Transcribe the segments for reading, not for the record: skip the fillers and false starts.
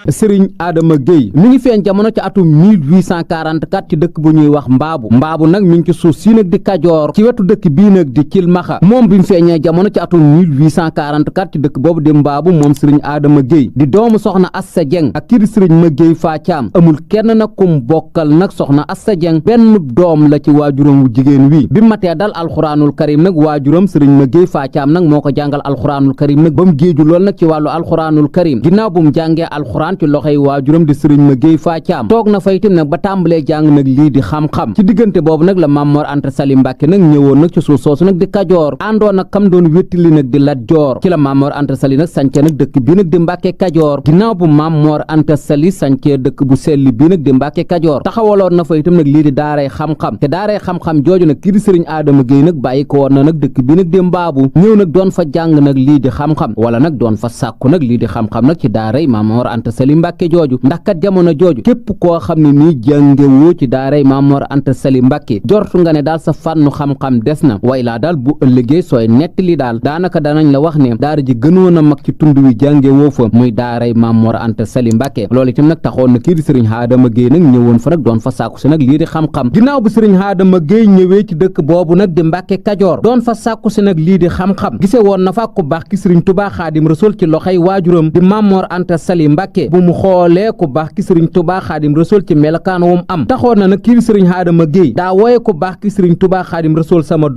sëriñ Adama Gueye mi ngi feeñ jamono ci atum 1844 ci dëkk bu ñuy wax mbaabu nag mi ngi ci suuf si nag di Kajoor ci wetu dëkk bii nag di Kilmaxa moom bi mu feeñee jamono ci atum 1844 ci dëkk boobu di mbaabu moom sëriñ Adama Gueye di doomu soxna Assa Dieng ak kii di sëriñ ma Gueye Fa Thiam amul kenn nag kum bokkal nag soxna Assa Dieng benn doom la ci waajuram wu jigéen wi bi matee dal alxuraanul karim nag waajuram sëriñ ma Gueye Fa Thiam nag moo ko jàngal alxuraanul karim nag ba mu géeju lool nag ci wàllu alxuraanul karim ginnaaw bu mu jàngee alxuraan ci loxoy waajuram di sëriñ ma Gueye Fa Thiam toog na fa itam nag ba tàmbalee jàng nag lii di xam-xam ci diggante boobu nag la Maam Mor Anta Sali Mbàkke nag ñëwoon nag ci suuf soosu nag di Kajoor àndoon nag kam doon wéttali nag di Lat Joor ci la Maam Mor Anta Sali nag sancee nag dëkk bii nag di Mbàkke Kajoor ginnaaw bu Maam Mor Anta Sali sancee dëkk bu selli bii nag di Mbàkke Kajoor taxawaloon na fa itam nag lii di daaray xam-xam te daaray xam-xam jooju nag kii di sëriñ Adama Gueye nag bàyyi ko woon na nag dëkk bii nag di Mbaabu ñëw nag doon fa jàng nag lii di xam-xam wala nag doon fa sàkku nag lii di xam-xam nag ci daaray Maam Mor Anta Sali Mbàkke jooju ndax kat jamono jooju képp koo xam ne nii jàngewoo ci daaray Maam Mor Anta Sali Mbàkke jortu nga ne daal sa fànnu xam-xam des na way laa daal bu ëllëgee sooy nettali daal daanaka danañ la wax ne daara ji gënoon a mag ci tund wi jàngewoo fa muy daaray Maam Mor Anta Sali Mbàkke loolu itam nag taxoon na kii di sëriñ Adama Gueye nag ñëwoon fa nag doon fa sàkku si nag lii di xam-xam ginnaaw bu sëriñ Adama Gueye ñëwee ci dëkk boobu nag di Mbàkke Kajoor doon fa sàkku si nag lii di xam-xam gise woon na fa ku baax ki sëriñ Tuubaa Xaadim Rasuul ci loxoy waajuram di Maam Mor Anta Sali Mbàkke bu mu xoolee ku baax ki sëriñ Tuubaa Xaadim Rasuul ci melokaan wu mu am taxoon na nag kii di sëriñ Adama Gueye daa wooye ku baax ki sëriñ Tuubaa Xaadim Rasuul sama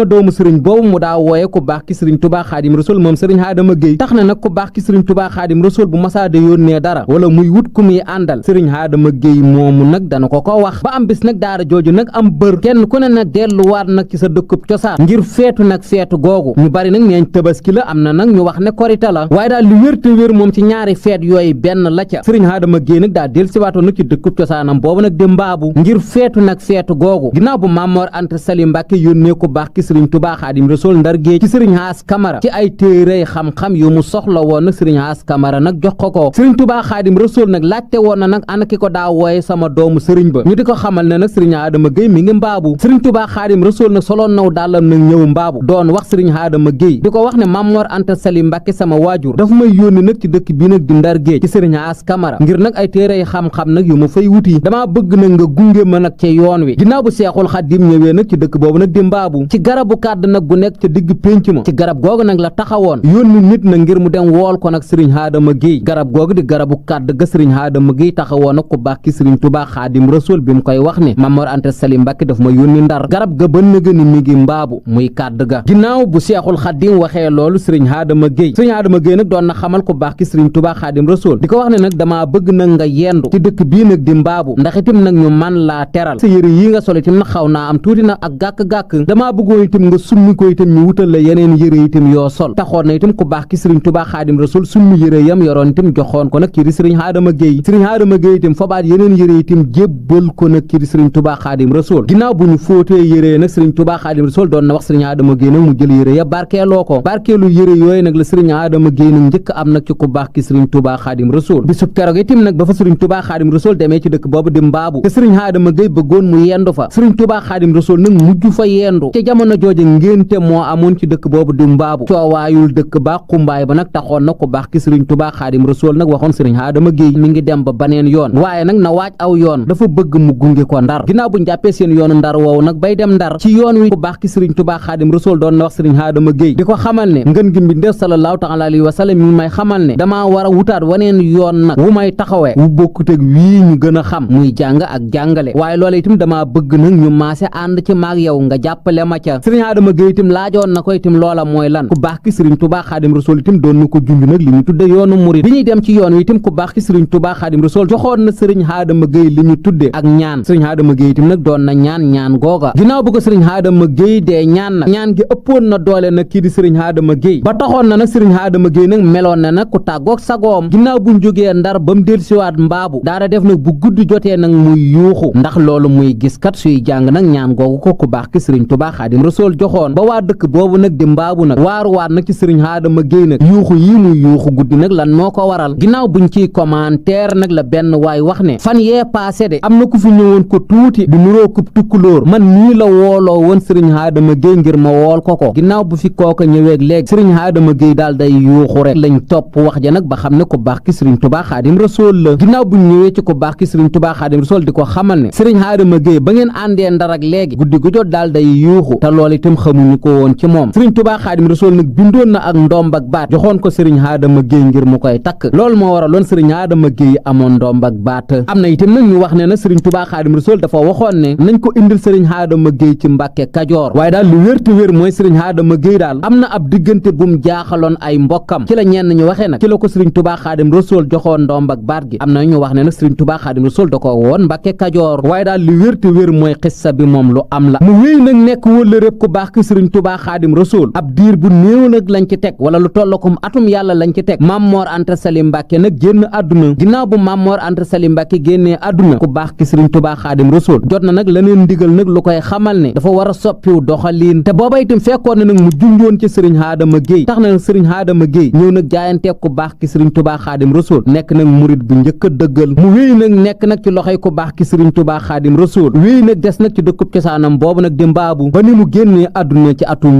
doomu sëriñ boobu mu daa wooye ku baax ki sëriñ Tuubaa Xaadim Rasuul moom sëriñ Adama Gueye tax na nag ku baax ki sëriñ Tuubaa Xaadim Rasuul bu masaada yónnee dara wala muy wut ku muy àndal sëriñ Adama Gueye moomu nag dana ko wax ba am bis nag daara jooju nag am bër kenn ku ne nag delluwaat nag ci sa dëkkub cosaan ngir feetu nag feetu googu ñu bari nag neeñ tabaski la am na nag ñu wax ne korite la waaye daal li wér te wér moom ci ñaari feet yooyu benn la ca sëriñ Adama Gueye nag daal del siwaatoon nag ci dëkkub cosaanam boobu nag di Mbaabu ngir feetu nag feetu googu ginnaaw bu Maam Mor Anta Sali Mbàkke yónnee ko baax ki sëriñ Tuubaa Xaadim Rasuul Ndar géej ci sëriñ Haas Kamara ci ay téere xam-xam yu mu soxla woon nag sëriñ Haas Kamara nag jox ko sëriñ Tuubaa Xaadim Rasuul nag laajte woon na nag ana ki ko daa wooye sama doomu sëriñ ba ñu di ko xamal ne nag sëriñ Adama Gueye mi ngi Mbaabu sëriñ Tuubaa Xaadim Rasuul nag soloon naw dàllam nag ñëw Mbaabu doon wax sëriñ Adama Gueye di ko wax ne Maam Mor Anta Sali Mbàkke sama waajur dafa may yónni nag ci dëkk bi nag di Ndar géej ci sëriñ Haas Kamara ngir nag ay téere xam-xam nag yu ma fay wuti damaa bëgg nag nga gunge ma nag ca yoon wi ginnaaw bu Seexul Xaadim ñëwee nag ci dëkk boobu nag di Mbaabu ci garabu kàdd nag gu nekk ca digg pénc ma ci garab googu nag la taxawoon yónni nit nag ngir mu dem wool ko nag sëriñ Adama Gueye garab googu di garabu kàdd ga sëriñ Adama Gueye taxawoon nag ku baax ki sëriñ Tuubaa Xaadim Rasuul bi mu koy wax ne Maam Mor Anta Sali Mbàkke daf ma yónni Ndar garab ga ba nëga ni mi ngi Mbaabu muy kàdd ga ginnaaw bu Seexul Xaadim waxee loolu sëriñ Adama Gueye nag doon na xamal ku baax ki sëriñ Tuubaa Xaadim Rasuul di ko wax ne nag damaa bëgg nag nga yendu ci dëkk bii nag di Mbaabu ndax itam nag ñu man laa teral sa yëre yi nga sol itam nag xaw naa am tuuti nag ak gàkk-gàkk damaa bëggoon itam nga summi ko itam ñu wutal la yeneen yëre itam yoo sol taxoon na itam ku baax ki sëriñ Tuubaa Xaadim Rasuul summi yëre yam yoroon itam joxoon ko nag kii di sëriñ Adama Gueye itam fabaat yeneen yëre itam jébbal ko nag kii di sëriñ Tuubaa Xaadim Rasuul ginnaaw bu ñu fóotee yëre nag sëriñ Tuubaa Xaadim Rasuul doon na wax sëriñ Adama Gueye nag mu jël yëre ya barkeeloo ko barkeelu yëre yooyu nag la sëriñ Adama Gueye nag njëkk am nag ci ku baax ki sëriñ Tuubaa Xaadim Rasuul bisub keroog itam nag ba fa sëriñ Tuubaa Xaadim Rasuul demee ci dëkk boobu di Mbaabu te sëriñ Adama Gueye bëggoon mu yendu fa sëriñ Tuubaa Xaadim Rasuul nag mujj fa yendu te jamono jooje ngénte moo amoon ci dëkk boobu di Mbaabu coowaayul dëkk ba xumbaay ba nag taxoon na ku baax ki sëriñ Tuubaa Xaadim Rasuul nag waxoon sëriñ Adama Gueye mi ngi dem ba baneen yoon waaye nag na waaj aw yoon dafa bëgg mu gunge ko Ndar ginnaaw buñ jàppee seen yoonu Ndar woowu nag bay dem Ndar ci yoon wi ku baax ki sëriñ Tuubaa Xaadim Rasuul doon na wax sëriñ Adama Gueye di ko xamal ne ngën gi mbindeef sallallahu taala alayhi wa sallam mi may xamal ne damaa war a wutaat waneen yoon nag wu may taxawee wu bokkut ak wii ñu gën a xam muy jàng ak jàngale waaye loola itam damaa bëgg nag ñu maase ànd ci maag yow nga jàppale ma ca sëriñ Adama Gueye itam laajoon na ko itam loola mooy lan ku baax ki sëriñ Tuubaa Xaadim Rasuul itam doon na ko junj nag li ñu tudde yoonu murid bi ñuy dem ci yoon wi itam ku baax ki sëriñ Tuubaa Xaadim Rasuul joxoon na sëriñ Adama Gueye li ñu tudde ak ñaan sëriñ Adama Gueye itam nag doon na ñaan googa ginnaaw bu ko sëriñ Adama Gueye dee ñaan nag ñaan gi ëppoon na doole nag kii di sëriñ Adama Gueye ba taxoon na nag sëriñ Adama Gueye nag meloon na nag ku tàggoog sagoom ginnaaw buñ jógee Ndar ba mu dellusiwaat Mbaabu daara def nag bu guddi jotee nag muy yuuxu ndax loolu muy gis kat suy jàng nag ñaan googu ko ku baax ki sëriñ Tuubaa Xaadim Rasuul joxoon ba waa dëkk boobu nag di Mbaabu nag waaruwaat nag ci sëriñ Adama Gueye nag yuuxu yi muy yuuxu guddi nag lan moo ko waral ginnaaw buñ ciy commentaire nag la benn waay wax ne fan yee paase de am na ku fi ñëwoon ko tuuti di nuroo kub tukkulóor man nii la wooloo woon sëriñ Adama Gueye ngir ma wool ko ginnaaw bu fi kooka ñëweeg léegi sëriñ Adama Gueye daal day yuuxu rek lañ topp wax ja nag ba xam ne ku baax ki sëriñ Tuubaa Xaadim Rasuul la ginnaaw buñ ñëwee ci ku baax ki sëriñ Tuubaa Xaadim Rasuul di ko xamal ne sëriñ Adama Gueye ba ngeen àndee Ndar ak léegi guddi gu jot daal day yuuxu te loolu itam xamuñu ko woon ci moom sëriñ Tuubaa Xaadim Rasuul nag bindoon na ak ndomb ak baat joxoon ko sëriñ Adama Gueye ngir mu koy takk loolu moo waraloon sëriñ Adama Gueye amoon ndomb ak baat am na itam nag ñu wax ne na sëriñ Tuubaa Xaadim Rasuul dafa waxoon ne nañ ko indil sëriñ Adama Gueye ci Mbàkke Kajoor waaye daal lu wér te wér mooy sëriñ Adama Gueye daal am na ab diggante bu mu jaaxaloon ay mbokkam ci la ñenn ñu waxee nag ci la ko sëriñ Tuubaa Xaadim Rasuul joxoon ndomb ak baat gi am na ñu wax ne nag sëriñ Tuubaa Xaadim Rasuul da ko woon Mbàkke Kajoor waaye daal lu wér te wér mooy xissa bi moom lu am la mu wéy nag nekk wala rek ku baax ki sëriñ Tuubaa Xaadim Rasuul ab diir bu néew nag lañ ci teg wala lu tollakum atum yàlla lañ ci teg Maam Moor Anta Sali Mbàkke nag génn àdduna ginnaaw bu Maam Moor Anta Sali Mbàkke génnee àdduna ku baax ki sëriñ Tuubaa Xaadim Rasuul jot na nag leneen ndigal nag lu koy xamal ne dafa war a soppiw doxaliin te booba itam fekkoon na nag mu junjoon ci sëriñ Adama Gueye tax na nag sëriñ Adama Gueye ñëw nag jaayantee ku baax ki sëriñ Tuubaa Xaadim Rasuul nekk nag murit bu njëkk a dëggal mu wéy nag nekk nag ci loxoy ku baax ki sëriñ Tuubaa Xaadim Rasuul wéy nag des nag ci dëkkub cosaanam boobu nag di Mbaabu ba ni mu génnee àdduna ci atum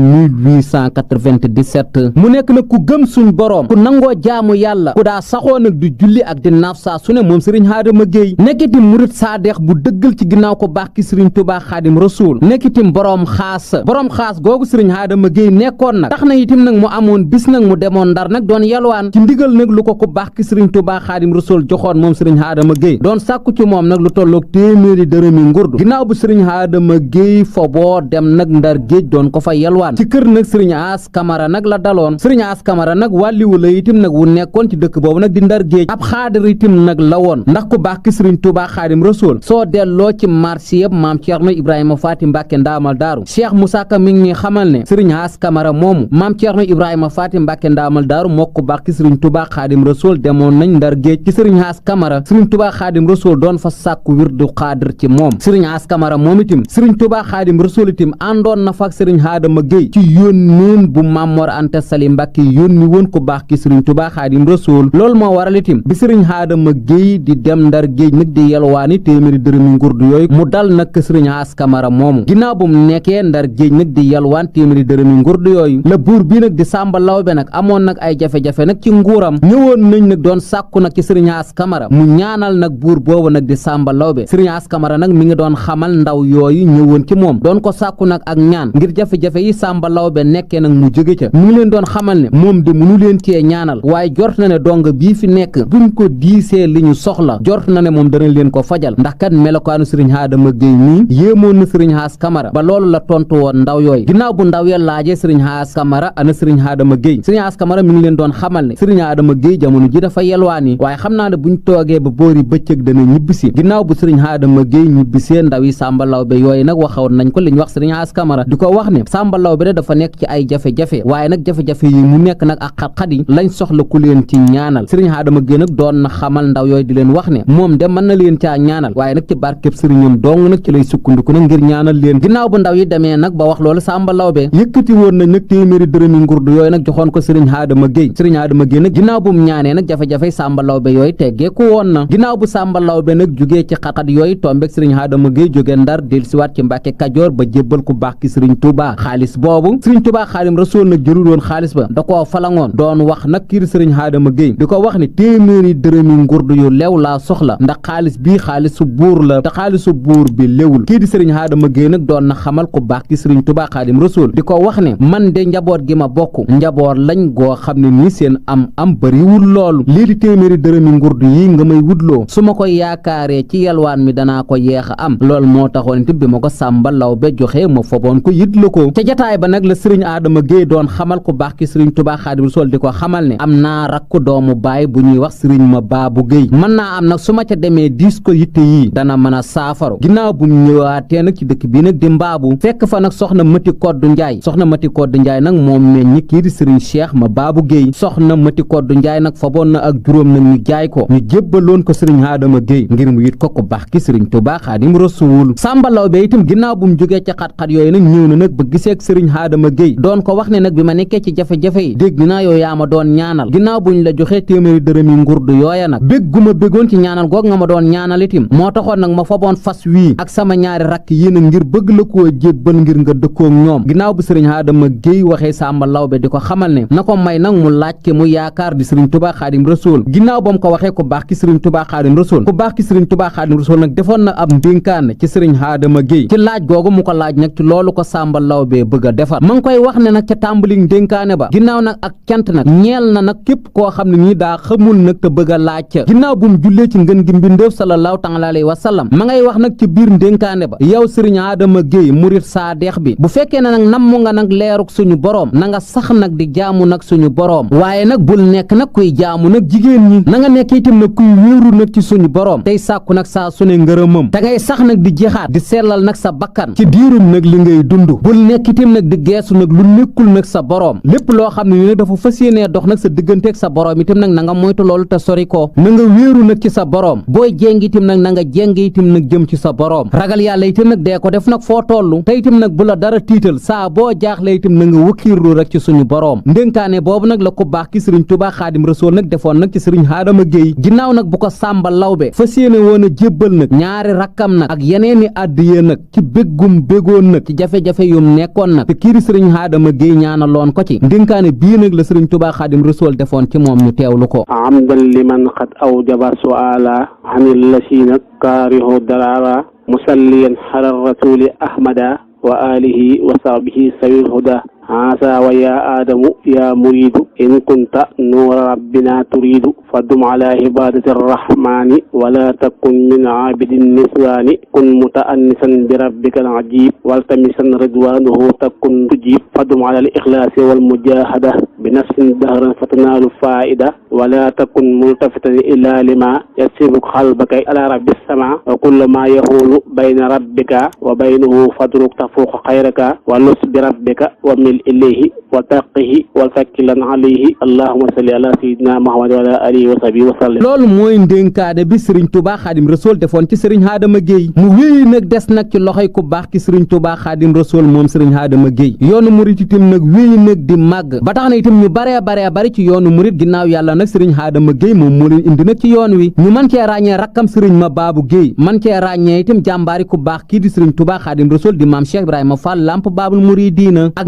1897 mu nekk nag ku gëm suñ boroom ku nangoo jaamu yàlla ku daa saxoo nag di julli ak di naaf saa su ne moom sëriñ Adama Gueye nekkiti murit saadeex bu dëggal ci ginnaaw ko baax ki sëriñ Tuubaa Xaadim Rasuul nekkitim boroom xaas googu sëriñ Adama Gueye nekkoon nag tax na itim nag mu amoon bis nag mu demoon Ndar nag doon yalwaan ci ndigal nag lu ko ku baax ki sëriñ Tuubaa Xaadim Rasuul joxoon moom sëriñ Adama Gueye doon sàkku ci moom nag lu tolloog téeméeri dërëmi ngurdu ginnaaw bu sëriñ Adama Gueye fo boo dem nag Ndar géej doon ko fa yalwaan ci kër nag sëriñ As Kamara nag la daloon sëriñ As Kamara nag wàlliwu la itim nag wu nekkoon ci dëkk boobu nag di Ndar géej ab xaadir itim nag la woon ndax ku baax ki sëriñ Tuubaa Xaadim Rasuul soo delloo ci marché yëpp maam Ceerno Ibrahima Faati Mbàkke ndaamal daaru Cheikh Moussa Ka mi ngi xamal ne sëriñ As Kamara moomu maam Ceerno Ibrahima Faati Mbàkke ndaamal daaru moo ku baax ki sëriñ Tuubaa Xaadim Rasuul demoon nañ Ndar géej ci sëriñ As Kamara sëriñ Tuubaa Xaadim Rasuul doon fa sàkku wirdu xaadir ci moom sëriñ As Kamara moom itim sëriñ Tuubaa Xaadim Rasuul itim àndoon na fa ak sëriñ Adama Gueye ci yónneen bu Maam Mor Anta Sali Mbàkke yónni woon ku baax ki sëriñ Tuubaa Xaadim Rasuul loolu moo waral itim bi sëriñ Adama Gueye di dem Ndar géej nag di yelwaani téeméeri dërëmi ngurdu yooyu mu dal nag sëriñ As Kamara moomu ginnaaw bu mu nekkee Ndar géej nag di yelwaan téeméeri dërëmi ngurdu yooyu la buur bi nag di Sàmba Lawbe nag amoon nag ay jafe-jafe nag ci nguuram ñëwoon nañ nag doon sàkku nag ci sëriñ As Kamara mu ñaanal nag buur boobu nag di Sàmba Lawbe sëriñ As Kamara nag mi ngi doon xamal ndaw yooyu ñëwoon ci moom doon ko sàkku nag ak ñaan ngir jafe-jafe yi Sàmba Lawbe nekkee nag mu jóge ca mu ngi leen doon xamal ne moom de mënu leen cee ñaanal waaye jort na ne dong bii fi nekk buñ ko diisee li ñu soxla jort na ne moom dana leen ko fajal ndax kat melokaanu sëriñ Adama Gueye nii yéemoon na sëriñ As Kamara ba loolu la tontu woon ndaw yooyu ginnaaw bu ndaw ya laajee sëriñ As Kamara ana sëriñ Adama Gueye sëriñ As Kamara mi ngi leen doon xamal ne sëriñ Adama Gueye jamono ji dafa yelwaani waaye xam naa ne buñ toogee ba boori bëccëg dana ñibbisi ginnaaw bu sëriñ Adama Gueye ñibbisee ndaw yi Sàmba Lawbe yooyu nag waxoon nañ ko li ñu wax sëriñ As Kamara di ko wax ne Sàmba Lawbe de dafa nekk ci ay jafe-jafe waaye nag jafe-jafe yi mu nekk nag ak xat-xat yi lañ soxla ku leen ci ñaanal sëriñ Adama Gueye nag doon na xamal ndaw yooyu di leen wax ne moom de mën na leen caa ñaanal waaye nag ci barkeb sëriñam dong nag ci lay sukkandiku nag ngir ñaanal leen ginnaaw bu ndaw yi demee nag ba wax loolu Sàmba Lawbe yëkkati woon nañ nag téeméeri dërëmi ngurdu yooyu nag joxoon ko sëriñ Adama Gueye sëriñ Adama Gueye nag ginnaaw bu mu ñaanee nag jafe-jafe Sàmba Lawbe yooyu teggeeku woon na ginnaaw bu Sàmba Lawbe nag jugee ci xat-xat yooyu tombeek sëriñ Adama Gueye jóge Ndar dellusiwaat ci Mbàkke Kajoor ba jébbal ku baax ki sëriñ Tuubaa xaalis boobu sëriñ Tuubaa Xaadim Rasuul nag jërul woon xaalis ba da koo falangoon doon wax nag kii di sëriñ Adama Gueye di ko wax ni téeméeri dërëmi ngurdu yu lew laa soxla ndax xaalis bii xaalisu buur la te xaalisu buur bi lewul kii di sëriñ Adama Gueye nag doon na xamal ku baax ki sëriñ Tuubaa Xaadim Rasuul di ko wax ne man de njaboot gi ma bokk njaboot lañ goo xam ne nii seen am bariwul loolu lii di téeméeri dërëmi ngurdu yi nga may wutloo su ma ko yaakaaree ci yalwaan mi danaa ko yeex a am loolu moo taxoon itam bi ma ko Sàmba Lawbe joxe ma foboon ko yit la ko ca jataay ba nag la sëriñ Adama Gueye doon xamal ku baax ki sëriñ Tuubaa Xaadim Rasuul di ko xamal ne am naa rakku doomu baay bu ñuy wax sëriñ ma Baabu Gueye mën naa am nag su ma ca demee diis ko yitte yii dana mën a saafaru ginnaaw bu mu ñëwaatee nag ci dëkk bii nag di Mbaabu fekk fa nag soxna Mati Koddu Njaay soxna Mati Koddu Njaay nag moom meññi kii di sëriñ Cheikh ma Baabu Gueye soxna Mati Koddu Njaay nag faboon na ak juróom nag ñu jaay ko ñu jébbaloon ko sëriñ Adama Gueye ngir mu yit ko ku baax ki sëriñ Tuubaa Xaadim Rasuul Sàmba Lawbe itam ginnaaw bu mu jógee ca xat-xat yooyu nag ñëw na nag ba gisee ak sëriñ Adama Gueye doon ko wax ne nag bi ma nekkee ci jafe-jafe yi dégg naa yow yaa ma doon ñaanal ginnaaw buñ la joxee téeméeri dërëmi ngurdu yooya nag bégguma béggoon ci ñaanal goog nga ma doon ñaanal itim moo taxoon nag ma faboon fas wii ak sama ñaari rakk yi nag ngir bëgg la koo jébbal ngir nga dëkkoog ñoom ginnaaw bu sëriñ Adama Gueye waxee Sàmba Lawbe di ko xamal ne na ko may nag mu laaj ke mu yaakaar di sëriñ Tuubaa Xaadim Xaadim Rasul ginnaaw ba mu ko waxee ku baax ki sëriñ Tuubaa Xaadim Rasul ku baax ki sëriñ Tuubaa Xaadim Rasul nag defoon na ab ndénkaane ci sëriñ Adama Gueye ci laaj googu mu ko laaj nag ci loolu ko Samba Lawbe bëgg a defar ma ngi koy wax ne nag ca tàmbali ndénkaane ba ginnaaw nag ak cant nag ñeel na nag képp koo xam ne nii daa xamul nag te bëgg a laaj ca ginnaaw bu mu jullee ci ngën gi mbindéef sallallahu taala alayhi wa sallam ma ngay wax nag ci biir ndénkaane ba yow sëriñ Adama Gueye murit saadeex bi bu fekkee ne nag namm nga nag leeruk suñu boroom na nga sax nag di jaamu nag suñu boroom waaye nag bul nekk nag kuy jaamu nag jigéen ñi na nga nekk itam nag kuy wéeru nag ci suñu boroom tey sàkku nag saa su ne ngërëmam te ngay sax nag di jixaat di sellal nag sa bakkan ci diirum nag li ngay dund bul nekk itam nag di geesu nag lu nekkul nag sa boroom lépp loo xam ne ni nag dafa fas yéenee dox nag sa digganteeg sa boroom itam nag na nga moytu loolu te sori ko na nga wéeru nag ci sa boroom booy jéng itam nag na nga jéng itam nag jëm ci sa boroom ragal yàlla itam nag dee ko def nag foo tollu te itam nag bu la dara tiital saa boo jaaxle itam na nga wëkkiirlu rek ci suñu boroom ndénkaane boobu nag la ku baax ki sëriñ Tuubaa Xaadim Rasuul nag defoon nag ci sëriñ Adama Gueye ginnaaw nag bu ko Samba Lawbe fas yéene woon a jébbal nag ñaari rakkam nag ak yeneeni àddiya nag ci béggum béggoon nag ci jafe-jafe yum nekkoon nag te kii di sëriñ Adama Gueye ñaanaloon ko ci ndénkaane bii nag la sëriñ Tuubaa Xaadim Rasuul defoon ci moom ñu teewlu ko amdan liman xat awjaba suala anil lasina kaarihu darara musalliyan ala rasuli ahmada wa alihi wa sahbihi sawil huda عسى ويا آدم يا مريد إن كنت نور ربنا تريد فدم على عبادة الرحمن ولا تكن من عابد النسوان كن متأنسا بربك العجيب والتمسا رضوانه تكن تجيب فدم على الإخلاص والمجاهدة بنفس دهرا فتنال فائدة ولا تكن ملتفتا إلا لما يسبك قلبك على رب السماء وكل ما يهول بين ربك وبينه فاترك تفوق خيرك ولس بربك ومن إليه وتقه وتكلا عليه اللهم صل على سيدنا محمد وعلى آله وصحبه وسلم loolu mooy ndénkaane bi Serigne Touba Xaadim Rasoul defoon ci Serigne Adama Gueye mu wéy nag des nag ci loxoy ku baax ki Serigne Touba Xaadim Rasoul moom Serigne Adama Gueye yoonu murit itam nag wéy nag di màgg ba tax na itam ñu baree bari ci yoonu murit ginnaaw yàlla nag Serigne Adama Gueye moom moo leen indi nag ci yoon wi ñu mën cee ràññee rakkam Serigne Mababou Gueye mën cee ràññee itam jàmbaari ku baax kii di Serigne Touba Xaadim Rasoul di maam Cheikh Ibrahima Fall Lamp Baabul Muridiina ak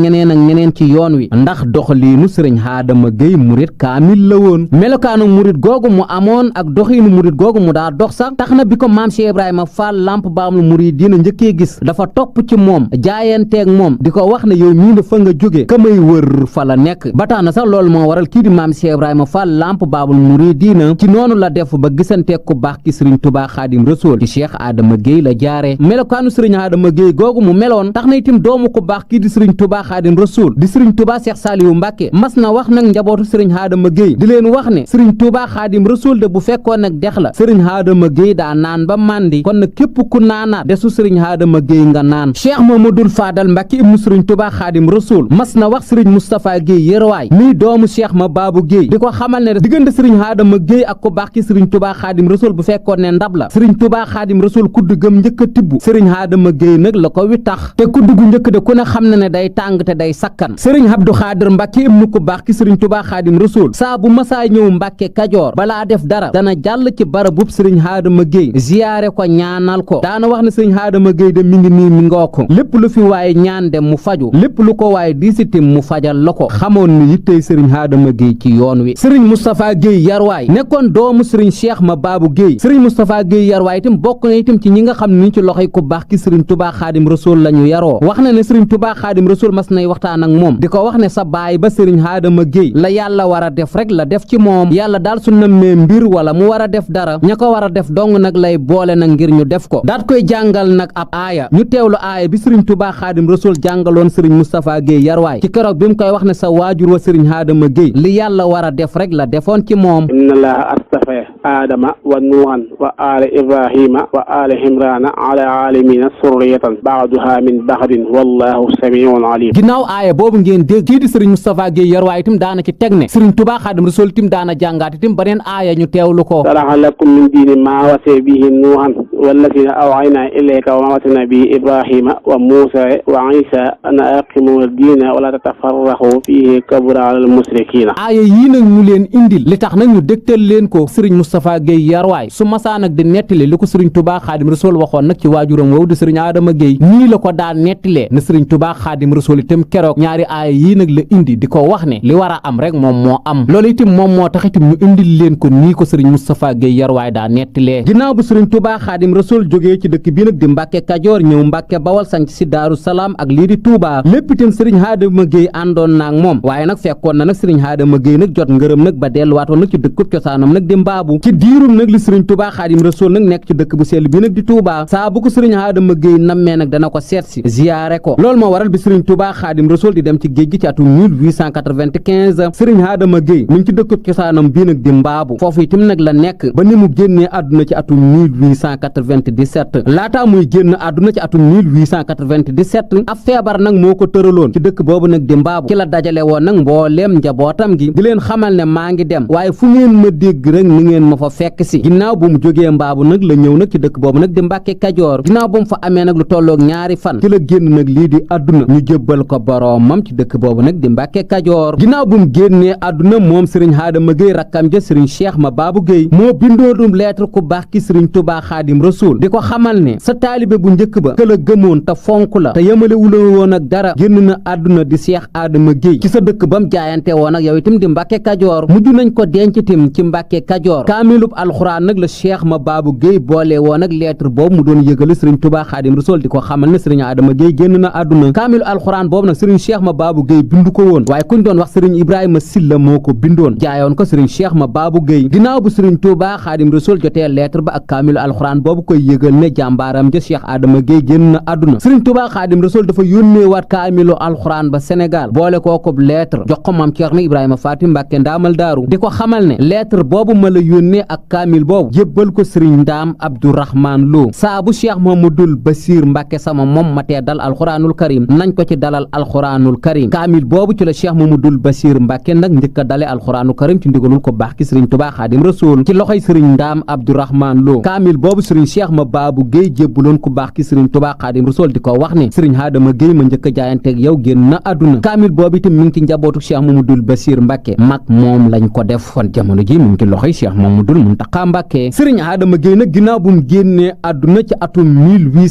ñeneen ci yoon wi ndax doxaliinu Serigne Adama Gueye murit kaamil la woon melokaanu murit googu mu amoon ak doxiinu murit googu mu daa dox sax tax na bi ko maam Cheikh Ibrahima Fall Lamp Baabul Muridiina njëkkee gis dafa topp ci moom jaayanteeg moom di ko wax ne yow mii na fa nga jóge ka may wër fa la nekk ba tax na sax loolu moo waral kii di maam Cheikh Ibrahima Fall Lamp Baabul Muridiina ci noonu la def ba gisanteeg ku baax ki Serigne Touba Xaadim Rasoul ci Cheikh Adama Gueye la jaare melokaanu Serigne Adama Gueye googu mu meloon tax na itam doomu ku baax kii di Serigne Touba Xaadim Rasoul di Serigne Touba Cheikh Saliou Mbacke mas na wax nag njabootu Serigne Adama Gueye di leen wax ne Serigne Touba Xaadim Rasoul de bu fekkoon nag dex la Serigne Adama Gueye daa naan ba màndi kon nag képp ku naanaat desu Serigne Adama Gueye nga naan Cheikh Mamadou Fadal Mbacke ibnu Serigne Touba Xaadim Rasoul mas na wax Serigne Moustapha Gueye yërwaay muy doomu Cheikh Mababou Gueye di ko xamal ne diggante Serigne Adama Gueye ak ku baax ki Serigne Touba Xaadim Rasoul bu fekkoon ne ndab la Serigne Touba Xaadim Rasoul kudd gëm njëkk a tibb Serigne Adama Gueye nag la ko wi tax te kudd gu njëkk de ku ne xam na ne day tàng te day sakkan Serigne Abdou Khadir Mbacke ibnu ku baax ki Serigne Touba Xaadim Rasoul saa bu masaa ñëw Mbacke Kajoor balaa def dara dana jàll ci barabub Serigne Adama Gueye ziyaare ko ñaanal ko daana wax ne Serigne Adama Gueye de mi ngi nii mi ngoo ko lépp lu fi waaye ñaan dem mu faju lépp lu ko waaye diisitim mu fajal la ko xamoon ni yittey Serigne Adama Gueye ci yoon wi Serigne Moustapha Gueye Yarwaay nekkoon doomu Serigne Cheikh Mababou Gueye Serigne Moustapha Gueye Yarwaay itam bokk na itam ci ñi nga xam ne ni ci loxoy ku baax ki Serigne Touba Xaadim Rasoul la ñu yaroo wax na ne Serigne Touba Xaadim Rasoul mas nay waxtaan ak moom di ko wax ne sa baay ba Serigne Adama Gueye la yàlla war a def rek la def ci moom yàlla daal su nammee mbir wala mu war a def dara ña ko war a def dong nag lay boole nag ngir ñu def ko daat koy jàngal nag ab aaya ñu teewlu aaya bi Serigne Touba Xaadim Rasoul jàngaloon Serigne Moustapha Gueye Yarwaay ci keroog bi mu koy wax ne sa waajur wa Serigne Adama Gueye li yàlla war a def rek la defoon ci moom inna allaha astafa adama wa nuuhan wa ala ibrahima wa ala imrana ala alamina surriyatan ba'duha min ba'din wallahu samiun alim ginnaaw aaya boobu ngeen dégg kii di Serigne Moustapha Gueye Yarwaay itam daana ci teg ne Serigne Touba Xaadim Rasoul itam daana jàngaat itam beneen aaya ñu teewlu ko saraha lakum min diini maa wasee bihi nuuhan wallazina awhayna ilayka wa ma wasayna bihi ibrahima wa muusa wa isa an aqimu diina wala tatafarraqu fihi kabura alal musrikina aaya yii nag ñu leen indil li tax nag ñu dégtal leen ko Serigne Moustapha Gueye Yarwaay su masaa nag di nettali li ko sëriñ Touba Xaadim Rasul waxoon nag ci waajuram woowu di sëriñ Adama Gueye nii la ko daan nettalee na sëriñ Touba Xaadim Rasul itam keroog ñaari aaya yii nag la indi di ko wax ne li war a am rek moom moo am loolu itam moom moo tax itam ñu indil leen ko nii ko sëriñ Moustapha Gueye Yarwaay daa nettalee ginnaaw bu sëriñ Touba Xaadim Rasul jógee ci dëkk bi nag di Mbàkke Kajoor ñëw Mbàkke Bawal sanc si Daaru Salaam ak lii di Touba lépp itam sëriñ Adama Gueye àndoon naag moom waaye nag fekkoon na nag sëriñ Adama Gueye nag jot ngërëm nag ba delluwaatoon nag ci dëkkub cosaanam nag di Mbaabu ci diirum nag li sëriñ Touba Xaadim Rasul nag nekk ci dëkk bu sell bi nag di Touba saa bu ko sëriñ Adama Gueye nammee nag dana ko seet si ziyaare ko loolu moo waral bi sëriñ Touba Xaadim Rasul di dem ci géej gi ci atum 1895 sëriñ Adama Gueye mu ngi ci dëkkub cosaanam bii nag di Mbaabu foofu itam nag la nekk ba ni mu génnee àdduna ci atum 1897 laataa muy génn àdduna ci atum 1897 ab feebar nag moo ko tëraloon ci dëkk boobu nag di Mbaabu ci la dajale woon nag mbooleem njabootam gi di leen xamal ne maa ngi dem waaye fu ngeen ma dégg rek ni ngeen ma fa fekk si ginnaaw bu mu jógee Mbaabu nag la ñëw nag ci dëkk boobu nag di Mbàkke Kajoor ginnaaw bu mu fa amee nag lu tolloog ñaari fan ci la génn nag lii di àdduna ñu jébbal ko boroomam ci dëkk boobu nag di Mbàkke Kajoor ginnaaw bu mu génnee àdduna moom sëriñ Adama Gueye rakkam ja sëriñ Cheikh Mababou Gueye moo bindoonum lettre ku baax ki sëriñ Touba Xaadim Rasul di ko xamal ne sa taalibe bu njëkk ba ka la gëmoon te fonk la te yemalewula woon ak dara génn na àdduna di Cheikh Adama Gueye ci sa dëkk ba mu jaayante woon ak yow itam di Mbàkke Kajoor mujj nañ ko denc itam ci Mbàkke Kajoor kaamilub alxuraan nag la Cheikh Mababou Gueye boole woon ak lettre boobu mu doon yëgale sëriñ Touba Xaadim Rasul di ko xamal ne sëriñ Adama Gueye génn na àdduna kaamilu alxuraan boobu nag sëriñ Cheikh Mababou Gueye bindu ko woon waaye kuñ doon wax sëriñ Ibrahima Silla moo ko bindoon jaayoon ko sëriñ Cheikh Mababou Gueye ginnaaw bu sëriñ Touba Xaadim Rasul jotee lettre ba ak kaamilu alxuraan boobu koy yëgal ne jàmbaaram ja Cheikh Adama Gueye génn na àdduna sëriñ Touba Xaadim Rasul dafa yónnee waat kaamilu alxuraan ba Sénégal boole kookub lettre jox ko maam Ceerno Ibrahima Faati Mbàkke ndaamal daaru di ko xamal ne lettre boobu ma la yónnee ak kaamil boobu jébbal ko sëriñ Ndaam Abdourahman Lo saa bu Cheikh Mamadul Basiir Mbàkke sama moom matee dal alxuraanul karim nañ ko ci dalal alxuraanul karim kaamil boobu ci la Cheikh Mamadul Basiir Mbàkke nag njëkk a dale alxuraanul karim ci ndigalul ko baax ki sëriñ Touba Xaadim Rasul ci loxoy sëriñ Ndaam Abdourahman Lo kaamil boobu sëriñ Cheikh Mababou Gueye jébbaloon ku baax ki sëriñ Touba Xaadim Rasul di ko wax ne sëriñ Adama Gueye ma njëkk a jaayanteeg yow génn na àdduna kaamil boobu itam mi ngi ci njabootu Cheikh Mamadul Basiir Mbàkke mag moom lañ ko def kon jamono ji mu ngi ci loxoy Cheikh Mamadul Muntaxa Mbàkke sëriñ Adama Gueye nag ginnaaw bu mu génnee àdduna ci atum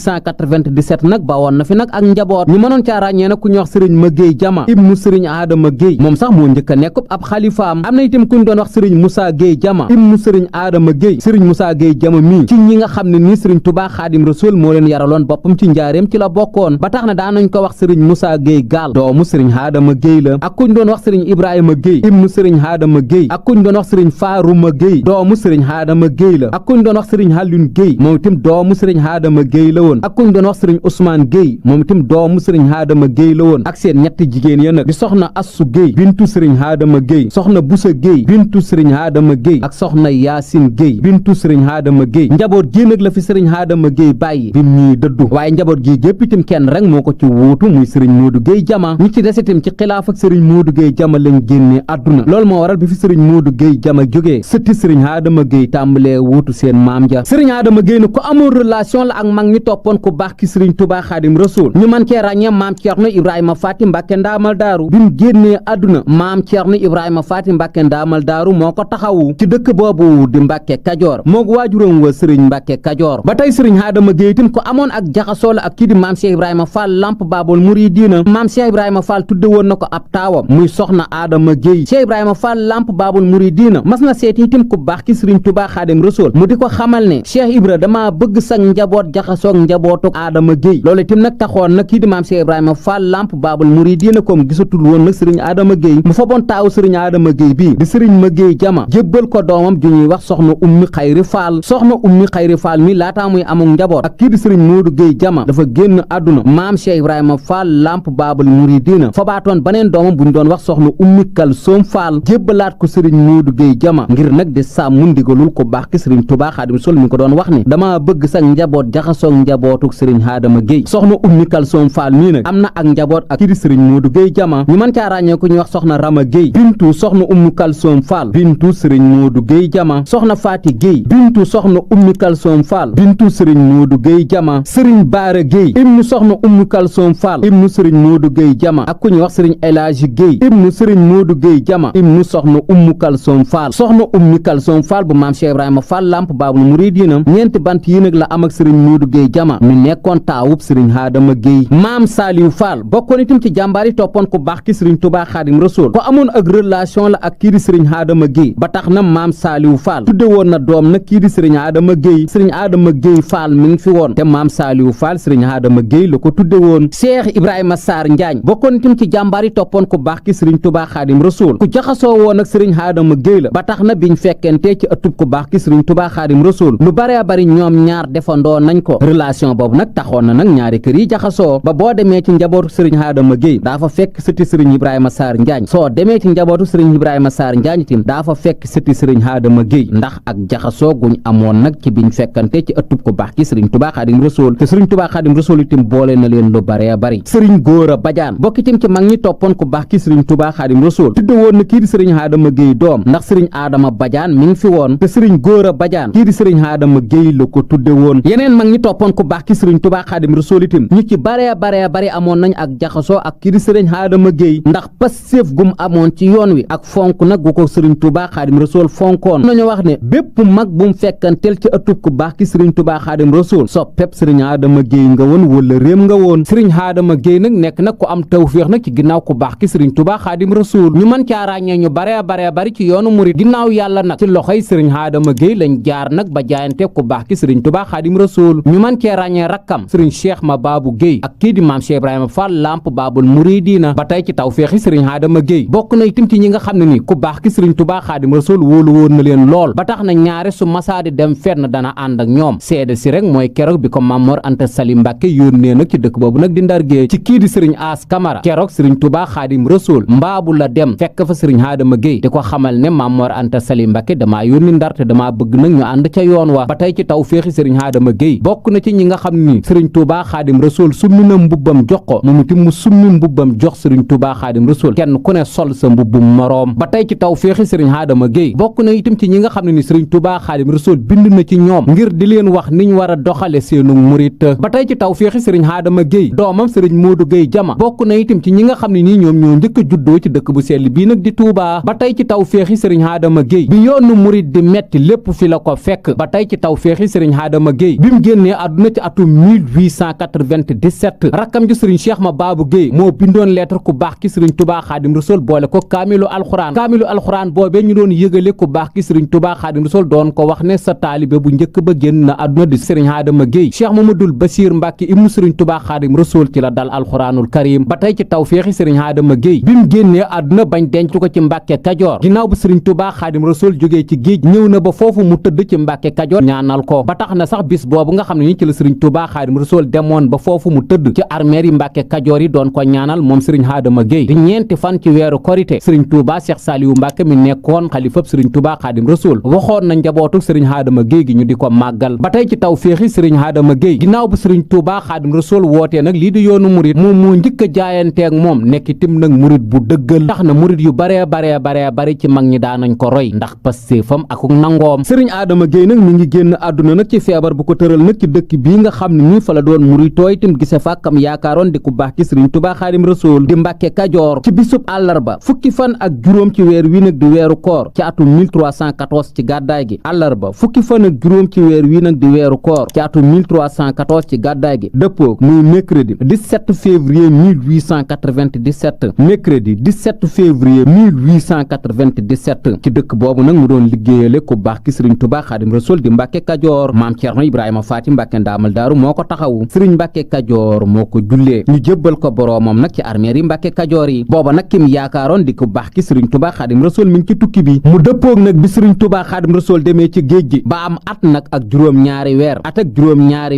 1897 nag ba woon na fi nag ak njaboot ñu mënoon caa ràññee nag ku ñu wax sëriñ Magueye Jama ibnu sëriñ Adama Gueye moom sax moo njëkk a nekk ab xalifaam am na itam ku ñu doon wax sëriñ Moussa Gueye Jama ibnu sëriñ Adama Gueye sëriñ Moussa Gueye Jama mii ci ñi nga xam ne nii sëriñ Touba Xaadim Rasul moo leen yaraloon boppam ci njaareem ci la bokkoon ba tax na daan nañ ko wax sëriñ Moussa Gueye Gaal doomu sëriñ Adama Gueye la ak ku ñu doon wax sëriñ Ibrahima Gueye ibnu sëriñ Adama Gueye ak ku ñu doon wax sëriñ Faaruma Gueye doomu sëriñ Adama Gueye la ak ku ñu doon wax sëriñ Halune Gueye moom itam doomu sëriñ Adama Gueye la woon ak ku ñu doon wax sëriñ Ousmane Gueye moom itam doomu sëriñ Adama Gueye la woon ak seen ñetti jigéen ya nag di soxna Assu Gueye bintu sëriñ Adama Gueye soxna Busa Gueye bintu sëriñ Adama Gueye ak soxna Yaasin Gueye bintu sëriñ Adama Gueye njaboot gi nag la fi sëriñ Adama Gueye bàyyi bi ñuy dëddu waaye njaboot gi gépp itam kenn rek moo ko ci wuutu muy sëriñ Modou Gueye Jama ñi ci des itam ci xilaaf ak sëriñ Modou Gueye Jama lañ génnee àdduna loolu moo waral bi fi sëriñ Modou Gueye Jama jógee sëtti sëriñ Adama Gueye tàmbalee wuutu seen maam ja sëriñ Adama Gueye nag ku amoon relation la ak mag ñi toppoon ku baax ki sëriñ Touba Xaadim Rasul ñu man cee ràññee maam Ceerno Ibrahima Faati Mbàkke ndaamal daaru bi mu génnee àdduna maam Ceerno Ibrahima Faati Mbàkke ndaamal daaru moo ko taxawu ci dëkk boobu di Mbàkke Kajoor moog waajuram wa sëriñ Mbàkke Kajoor ba tey sëriñ Adama Gueye itam ko amoon ak jaxasoo la ak kii di maam Cheikh Ibrahima Fall Lamp Baabul Muridiina maam Cheikh Ibrahima Fall tudde woon na ko ab taawam muy soxna Adama Gueye Cheikh Ibrahima Fall Lamp Baabul Muridiina mas na seeti itam ku baax ki sëriñ Touba Xaadim Rasul mu di ko xamal ne Cheikh Ibra dama bëgg sag njaboot jaxasoog njabootu Adama Gueye loolu itam nag taxoon nag kii di maam Cheikh Ibrahima Fall Lamp Baabul Muridiina comme gisatul woon nag sëriñ Adama Gueye mu faboon taawu sëriñ Adama Gueye bii di sëriñ Magueye Jama jébbal ko doomam ju ñuy wax soxna Ummi Xayri Fall soxna Ummi Xayri Fall mi laataa muy amuk njaboot ak kii di sëriñ Modou Gueye Jama dafa génn àdduna maam Cheikh Ibrahima Fall Lamp Baabul Muridiina fabaatoon baneen doomam bu ñu doon wax soxna Ummi Kalsoom Fall jébbalaat ko sëriñ Modou Gueye Jama ngir nag di sàmm ndigalul ko baax ki sëriñ Touba Xaadim Rasul mi ko doon wax ni dama bëgg sax njaboot jaxasoog njabootuk sëriñ Adama Gueye soxna Ummi Kalsoom Fall mii nag am na ak njaboot ak kii di sëriñ Modou Gueye Jama ñu mën caa ràññee ku ñuy wax soxna Rama Gueye bintu soxna Ummi Kalsoom Fall bintu sëriñ Modou Gueye Jama soxna Faati Gueye bintu soxna Ummi Kalsoom Fall bintu sëriñ Modou Gueye Jama sëriñ Baara Gueye ibnu soxna Ummi Kalsoom Fall ibnu sëriñ Modou Gueye Jama ak ku ñuy wax sëriñ El Hadji Gueye ibnu sëriñ Modou Gueye Jama ibnu soxna Ummi Kalsoom Fall soxna Ummi Kalsoom Kalsoom Fall bu maam Cheikh Ibrahima Fall lamp baabul muridina ñeenti bant yi nag la am ak sëriñ Modou Gueye Jama mi nekkoon taawub sëriñ Adama Gueye maam Saliou Fall bokkoon itam ci jàmbaar yi toppoon ku baax ki sëriñ Touba Xaadim Rasul ko amoon ak relation la ak kii di sëriñ Adama Gueye ba tax na maam Saliou Fall tudde woon na doom nag kii di sëriñ Adama Gueye sëriñ Adama Gueye Fall mi ngi fi woon te maam Saliou Fall sëriñ Adama Gueye la ko tudde woon Cheikh Ibrahima Sarr Njaañ bokkoon itam ci jàmbaar yi toppoon ku baax ki sëriñ Touba Xaadim Rasul ku jaxasoo woon ak sëriñ Adama Gueye la ba tax na biñ fekkente ci ëttub ku baax ki sëriñ Touba Xaadim Rasul lu bare bari ñoom ñaar defandoo nañ ko relation boobu nag taxoon na nag ñaari kër yi jaxasoo ba boo demee ci njabootu sëriñ Adama Gueye daa fa fekk sëti sëriñ Ibrahima Sarr Njaañ soo demee ci njabootu sëriñ Ibrahima Sarr Njaañ itam daa fa fekk sëti sëriñ Adama Gueye ndax ak jaxasoo guñ amoon nag ci biñ fekkante ci ëttub ku baax ki sëriñ Touba Xaadim Rasul te sëriñ Touba Xaadim Rasul itam boole na leen lu bare bari sëriñ Góora Badiane bokk itam ci mag ñi toppoon ku baax ki sëriñ Touba Xaadim Rasul tudde woon na kii di sëriñ Adama Gueye doom ndax sëriñ Adama Badiane mi ngi fi woon te sëriñ Góora Badiane kii di sëriñ Adama Gueye la ko tudde woon yeneen mag ñi toppoon ku baax ki sëriñ Touba Xaadim Rasul itam ñu ci bare bari amoon nañ ak jaxasoo ak kii di sëriñ Adama Gueye ndax passeef gum amoon ci yoon wi ak fonk nag gu ko sëriñ Touba Xaadim Rasul fonkoon nañu wax ne bépp mag bu mu fekkanteel ci ëttub ku baax ki sëriñ Touba Xaadim Rasul soppeb sëriñ Adama Gueye nga woon wala réem nga woon sëriñ Adama Gueye nag nekk nag ku am tawféex nag ci ginnaaw ku baax ki sëriñ Touba Xaadim Rasul ñu mën caa ràññee ñu bare bari ci yoonu murid ginnaaw yàlla nag ci loxoy sëriñ Adama Gueye lañ jaar nag ba jaayante ku baax ki sëriñ Touba Xaadim Rasul ñu mën cee ràññee rakkam sëriñ Cheikh Ma Babou Gueye ak kii di maam Cheikh Ibrahima Fall lamp baabul muridina ba tey ci tawféexi sëriñ Adama Gueye bokk na itam ci ñi nga xam ne ni ku baax ki sëriñ Touba Xaadim Rasul wóolu woon na leen lool ba tax na ñaare su masaadi dem fenn dana ànd ak ñoom seede si rek mooy keroog bi ko Mamor Anta Sali Mbàkke yónnee nag ci dëkk boobu nag di Ndar Géej ci kii di sëriñ As Camara keroog sëriñ Touba Xaadim Rasul mbaabu la dem fekk fa sëriñ Adama Gueye di ko xamal ne Mamor Anta Sali Mbàkke damaa yónni Ndar te damaa bëgg nag ñu ànd ca yoon wa ba tey ci tawféexi sëriñ Adama Gueye bokk na ci ñi nga xam ni sëriñ Touba Xaadim Rasul summi na mbubbam jox ko moom itam mu summi mbubbam jox sëriñ Touba Xaadim Rasul kenn ku ne sol sa mbubbum moroom ba tey ci tawféexi sëriñ Adama Gueye bokk na itam ci ñi nga xam ne ni sëriñ Touba Xaadim Rasul bind na ci ñoom ngir di leen wax niñ war a doxale seenu murit ba tey ci tawféexi sëriñ Adama Gueye doomam sëriñ Modou Gueye Jama bokk na itam ci ñi nga xam ne nii ñoom ñoo njëkk a juddoo ci dëkk bu sell bii nag di Touba ba tey ci tawféexi sëriñ Adama Gueye bi yoonu murit di metti lépp fi la ko fekk ba tey ci tawféexi sëriñ Adama Gueye bi mu génnee àdduna ci atum 1897 rakkam ji sëriñ Cheikh Ma Babou Gueye moo bindoon lettre ku baax ki sëriñ Touba Xaadim Rasul boole ko kaamilu alxuraan boobee ñu doon yëgale ku baax ki sëriñ Touba Xaadim Rasul doon ko wax ne sa taalibe bu njëkk ba génn na àdduna di sëriñ Adama Gueye Cheikh Mamadul Basiir Mbàkke ibnu sëriñ Touba Xaadim Rasul ci la dal alxuraanul karim ba tey ci tawféexi sëriñ Adama Gueye bi mu génnee àdduna bañ denc ko ci Mbàkke Kajoor ginnaaw bu sëriñ Touba Xaadim Rasul jógee ci géej ñëw na ba foofu mu tëdd ci Mbàkke Kajoor ñaanal ko ba tax na sax bis boobu nga xam ne ni ci la sëriñ Touba Xaadim Rasul demoon ba foofu mu tëdd ci armeer yi Mbàkke Kajoor yi doon ko ñaanal moom sëriñ Adama Gueye di ñeenti fan ci weeru korite sëriñ Touba Cheikh Saliou Mbàkke mi nekkoon xalifab sëriñ Touba Xaadim Rasul waxoon na njabootu sëriñ Adama Gueye gi ñu di ko màggal ba tey ci tawféexi sëriñ Adama Gueye ginnaaw bu sëriñ Touba Xaadim Rasul wootee nag lii di yoonu murit moom moo njëkk a jaayanteeg moom nekk itam nag murit bu dëggal tax na murit yu baree bari ci mag ñi daanañ ko roy ndax pastéefam ak nangoom sëriñ Adama Gueye nag mi ngi génn àdduna nag ci feebar bu ko tëral nag ci dëkk bii nga xam ne nii fa la doon muritoo itam gise fàkkam yaakaaroon di ku baax ki sëriñ Touba Xaadim Rasul di Mbàkke Kajoor ci bisub àllarba fukki fan ak juróom ci weer wi nag di weeru koor ci atum 1314 ci gàddaay gi àllarba fukki fan ak juróom ci weer wi nag di weeru koor ci atum 1314 ci gàddaay gi dëppoo muy mercredi 17 février 1897 mercredi 17 février 1897 ci dëkk boobu nag mu doon liggéeyale ku baax ki sëriñ Touba Xaadim Rasul di Mbàkke Kajoor maam Cerno Ibrahima Faati Mbàkke Ndaamal Daaru moo ko taxawu sëriñ Mbàkke Kajoor moo ko jullee ñu jébbal ko boroomam nag ci armeer yi Mbàkke Kajoor yi booba nag kim yaakaaroon di ku baax ki sëriñ Touba Xaadim Rasul mi ngi ci tukki bi mu dëppoog nag bi sëriñ Touba Xaadim Rasul demee ci géej gi ba am at nag ak juróom-ñaari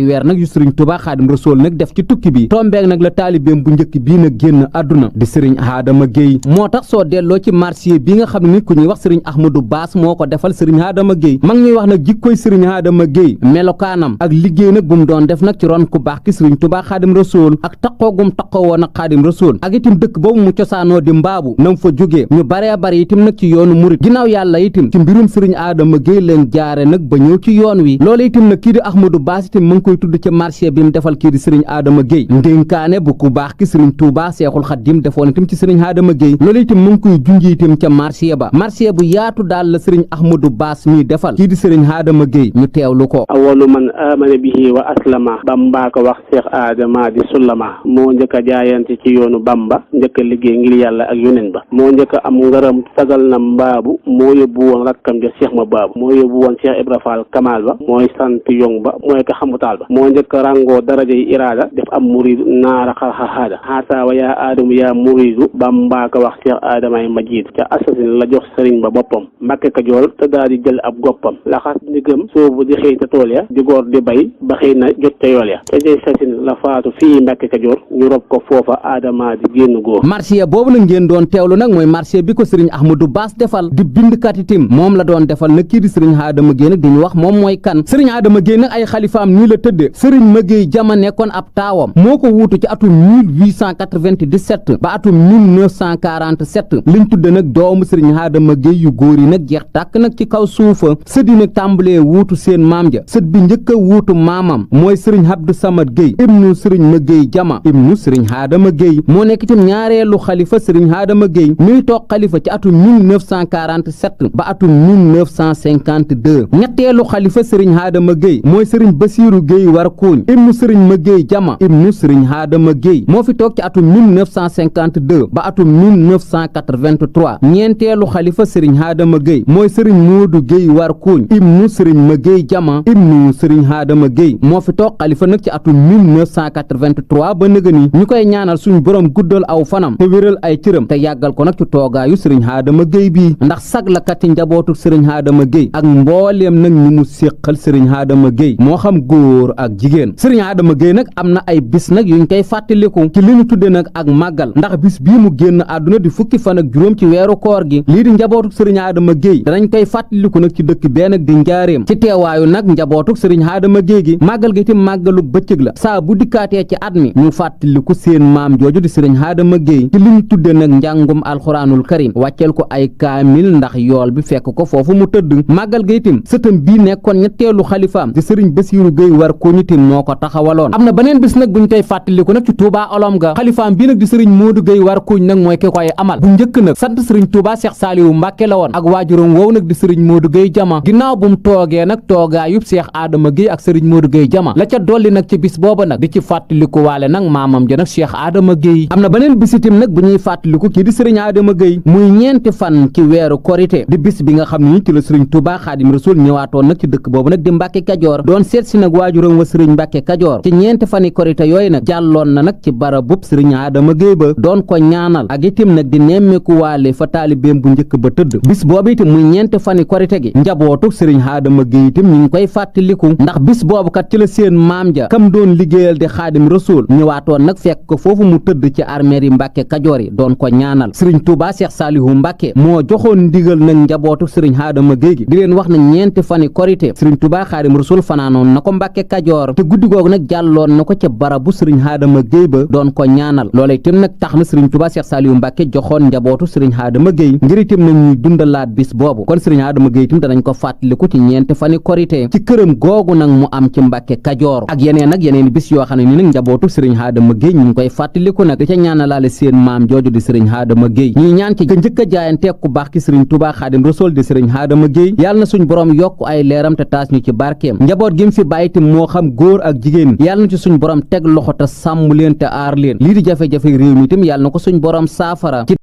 weer nag yu sëriñ Touba Xaadim Rasul nag def ci tukki bi tombeeg nag la taalibeem bu njëkk bii nag génn àdduna di sëriñ Adama Gueye moo tax soo delloo ci marché bi nga xam ne ni ku ñuy wax sëriñ Ahmadou Baas moo ko defal sëriñ Adama Gueye mag ñuy wax nag jikkoy sëriñ Adama Gueye melokaanam ak liggéey nag bu mu doon def nag ci ron ku baax ki sëriñ Touba Xaadim Rasul ak taqoogum taqoo woon ak Xaadim Rasul ak itam dëkk boobu mu cosaanoo di mbaabu nam fa jógee ñu baree bari itam nag ci yoonu murit ginnaaw yàlla itam ci mbirum sëriñ Adama Gueye leen jaare nag ba ñëw ci yoon wi loolu itam nag kii di Ahmadou Baas itam mu ngi koy tudd ci marché bi mu defal kii di sëriñ Adama Gueye ndénkaane bu ku baax ki sëriñ Touba Seexul Xaadim defoon itam ci sëriñ Adama Gueye loolu itam mu ngi koy junj itam ca marché bu yaatu daal la sëriñ sëriñ Ahmadou Bass mi defal kii di sëriñ Adama Gueye ñu teewlu ko. awalu man amana bihi wa aslama Bamba ko wax Cheikh Adama di Sulama moo njëkk a jaayante ci yoonu Bamba njëkk a liggéey ngir yàlla ak yoneen ba moo njëkk a am ngërëm sagal na mbaabu moo yóbbu woon rakkam ja Cheikh ma baabu moo yóbbu woon Cheikh Ibra Fall Kamal ba mooy sant yong ba mooy ko xamutaal ba moo njëkk a rangoo daraja yi iraada def am muridu naara xarxaxaada xaasaa wa yaa aadamu yaa muridu Bamba ko wax Cheikh Adamay Majid ca assasine la jox sëriñ ba boppam Mbàkke Kajoor te daal di jël ab goppam laxas ndigam soobu di xëy ta tool ya di góor di bay ba xëy na jot ca yool ya te jëy sasin la faatu fii Mbàkke Kajoor ñu rob ko foofa Adama di génn góor. marché boobu nag ngeen doon teewlu nag mooy marché bi ko sëriñ Ahmadou Bass defal di bindkat itam moom la doon defal nag kii di sëriñ Adama Gueye nag di ñu wax moom mooy kan sëriñ Adama Gueye nag ay xalifaam nii la tëddee sëriñ Magueye Jama nekkoon ab taawam moo ko wuutu ci atum 1897 ba atum 1947 liñ tudde nag doomu sëriñ Adama Gueye yu góor yi nag jeex tàkk nag ci kaw suufa sët yi nag tàmbalee wuutu seen maam ja sët bi njëkk a wuutu maamam mooy sëriñ Abdou Samad Gueye ibnu sëriñ Magueye Jama ibnu sëriñ Adama Gueye moo nekk itam ñaareelu xalifa sëriñ Adama Gueye muy toog xalifa ci atum 1947 ba atum 1952 ñetteelu xalifa sëriñ Adama Gueye mooy sëriñ Basiiru Gueye Warkuuñ ibnu sëriñ Magueye Jama ibnu sëriñ Adama Gueye moo fi toog ci atum 1952 ba atum 1983 ñeenteelu xalifa sëriñ Adama Gueye mooy sëriñ Moodu Gueye Warkuuñ ibnu sëriñ Magueye Jama ibnu sëriñ Adama Gueye moo fi toog xalifa nag ci atum 1983 ba nëgëni ñu koy ñaanal suñu borom guddal aw fanam te wéral ay cëram te yàggal ko nag ci toogaayu sëriñ Adama Gueye bii ndax saglakat ci njabootu sëriñ Adama Gueye ak mbooleem nag ñu mu séqal sëriñ Adama Gueye moo xam góor ak jigéen sëriñ Adama Gueye nag am na ay bis nag yuñ koy fàttaliku ci li ñu tudde nag ak màggal ndax bis bii mu génn àdduna di fukki fan ak juróom ci weeru koor gi lii di njabootu sëriñ Adama Gueye danañ koy fàttaliku nag ci dëkk bee nag di njaareem ci teewaayu nag njabootu sëriñ Adama Gueye gi màggal gi ci màggalu bëccëg la saa bu dikkaatee ci at mi ñu fàttaliku seen maam jooju di sëriñ Adama Gueye ci li ñu tudde nag njàngum alxuraanul karim wàcceel ko ay kaamil ndax yool bi fekk ko foofu mu tëdd màggal ga itam sëtam bii nekkoon ñetteelu xalifaam di sëriñ Basiiru Gueye Warkuuñ itam moo ko taxawaloon am na beneen bis nag buñ koy fàttaliku nag ci Touba olom ga xalifaam bii nag di sëriñ Moodu Gueye Warkuuñ nag mooy ki koy amal bu njëkk nag sant sëriñ Touba Cheikh Saliou Mbacke la woon ak waajuram woow nag di sëriñ Moodu Gueye Jama ginnaaw bu mu toogee nag toogaayub Cheikh Adama Gueye ak sëriñ Moodu Gueye Jama la ca dolli nag ci bis booba nag di ci fàttaliku waale nag maamam ja nag Cheikh Adama Gueye am na beneen bis itam nag bu ñuy fàttaliku kii di sëriñ Adama Gueye muy ñeenti fan ci weeru korité di bis bi nga xam ni ci la sëriñ Touba Xaadim Rasuul ñëwaatoon nag ci dëkk boobu nag di Mbàkke Kajoor doon seet si nag waajuram wa sëriñ Mbàkke Kajoor ci ñeenti fani korité yooyu nag jàlloon na nag ci barabub sëriñ Adama Gueye ba doon ko ñaanal ak itam nag di nemmeeku waale fa taalibeem bu njëkk ba tëdd bis boobu itam muy ñeenti fani korité gi njabootu sëriñ Adama Gueye itam ñu ngi koy fàttaliku ndax bis boobu kat ci la seen maam ja kam doon liggéeyal di Xaadim Rasuul ñëwaatoon nag fekk ko foofu mu tëdd ci armeer yi Mbàkke Kajoor yi doon ko ñaanal sëriñ Touba Cheikh Saliou Mbacke moo joxoon ndigal nag njabootu sëriñ Adama Gueye gi di leen wax na ñeenti fani korité sëriñ Touba Xaadim Rasuul fanaanoon na ko Mbàkke Kajoor te guddi googu nag jàlloon na ko ca barabu sëriñ Adama Gueye ba doon ko ñaanal loola itam nag tax na sëriñ Touba Cheikh Saliou Mbacke joxoon njabootu sëriñ Adama Gueye ngir itam nag ñuy dundalaat bis boobu kon sëriñ Adama Gueye itam danañ ko fàttaliku ci ñeenti fani korité ci këram googu nag mu am ci Mbàkke Kajoor ak yeneen bis yoo xam ne ni nag njabootu sëriñ Adama Gueye ñu ngi koy fàttaliku nag di ca ñaanalaale seen maam jooju di sëriñ Adama Gueye ñuy ñaan ci njëkk a jaayante ku baax ki sëriñ Touba Xaadim Rasuul di sëriñ Adama Gueye yàlla na suñ borom yokk ay leeram te taas ñu ci barkeem njaboot gi mu fi bàyyi te moo xam góor ak jigéen yàlla na ci suñ borom teg loxo te sàmm leen te aar leen lii di jafe-jafe réew mi itam yàlla na ko suñ borom saafara